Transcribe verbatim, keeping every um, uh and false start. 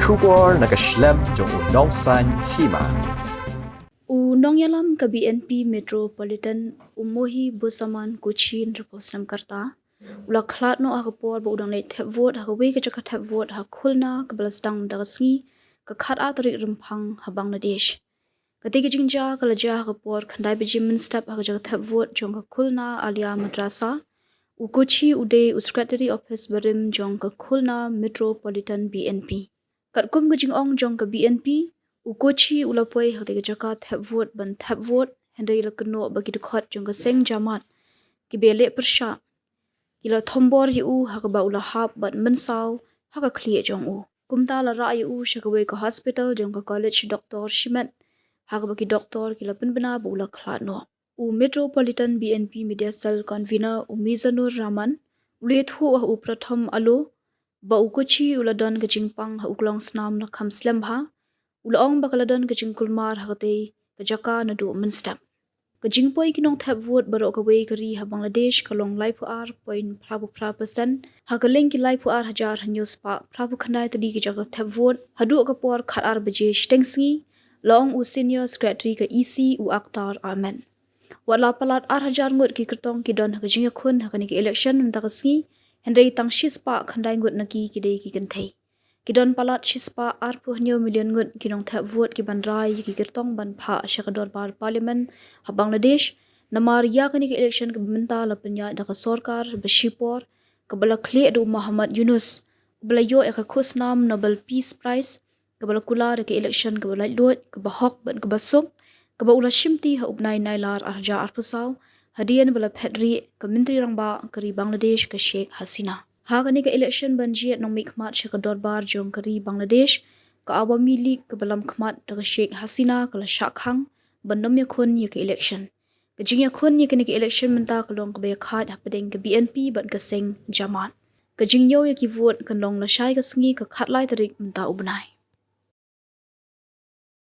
Khubor na ka shlem jong u nongsaiñ hima. U nongïalam ka B N P Metropolitan, u Mohi Busaman Kuchi, hynriewphew snem ka rta, u la khlad noh ha ka por ba u dang leit thep vote ha kawei ka jaka thep vote ha Khulna, kaba la sdang mynta ka sngi, ka khatar tarik Rymphang, ha Bangladesh. Katei ka jingjia ka la jia ha ka por khyndai baje mynstep ha ka jaka thep vote jong ka Khulna Alia Madrasa. U Kuchi u dei u Secretary Office barim jong ka Khulna Metropolitan B N P. Katkum ka jingong jong ka B N P, u Kuchi u la poi ha katei ka jaka thep vote ban thep vote, hynrei la kynnoh ba ki dkhot jong ka seng Jamaat, kiba leh pyrshah, ki la thombor ïa u ha kaba u la hap bad mynsaw ha ka khlieh jong u. Kumta la rah ïa u sha kawei ka hospital jong ka College Doctor Shimet, ha kaba ki doktor ki la pynbna ba u la khlad noh. U Metropolitan B N P Media Cell Convener, u Mizanur Rahman, u la ïathuh ha u Pratham Alo ba u Kuchi u la don ka jingpang ha u klong snam na kham slem bha. U la ong ba ka la don ka jingkulmar ha katei ka jaka naduh mynstep. Ka jingpoi ki nongthep vote baroh kawei ka ri ha Bangladesh ka long laiphew ar point phra phra percent, ha ka liang ki laiphew ar hajar hynñiew spah phra phew khyndai tylli ki jaka thep vote, haduh ka por khatar baje shiteng sngi, la ong u Senior Secretary ka E C, u Akhtar Ahmed. Wat la palat ar hajar ngut ki kyrtong ki don ha ka jingïakhun ha kane ka election mynta ka sngi, hynrei tang shispah khyndai ngut na ki ki dei ki kynthei. Ki don palat shispah arphew hynñiew million ngut ki nongthep vote ki ban rai ïa ki kyrtong ban phah sha ka dorbar Parliament ha Bangladesh. Namar ïa kane ka election kaba mynta la pynïaid da ka sorkar ba shipor, kaba la khlieh da u Muhammad Yunus, uba la ïoh ïa ka khusnam Nobel Peace Prize, kaba la kular ïa ka election kaba laitluid, kaba hok bad kaba suk, kaba u la shimti ha u bnai Nailar ar hajar arphew saw, hadien ba la phet rieh ka Myntri Rangbah ka ri Bangladesh, ka Sheikh Hasina. Ha kane ka election ban jied nongmihkhmat sha ka dorbar jong ka ri Bangladesh, ka Awami League kaba lamkhmat da ka Sheikh Hasina ka la shah khang ban nym ïakhun ïa ka election. Ka jingïakhun ïa kane ka election mynta ka long kaba ïakhaid hapdeng ka B N P bad ka seng Jamaat. Ka jingñiew ïa ki vote kan long lashai ka sngi, ka khatlai tarik mynta u bnai.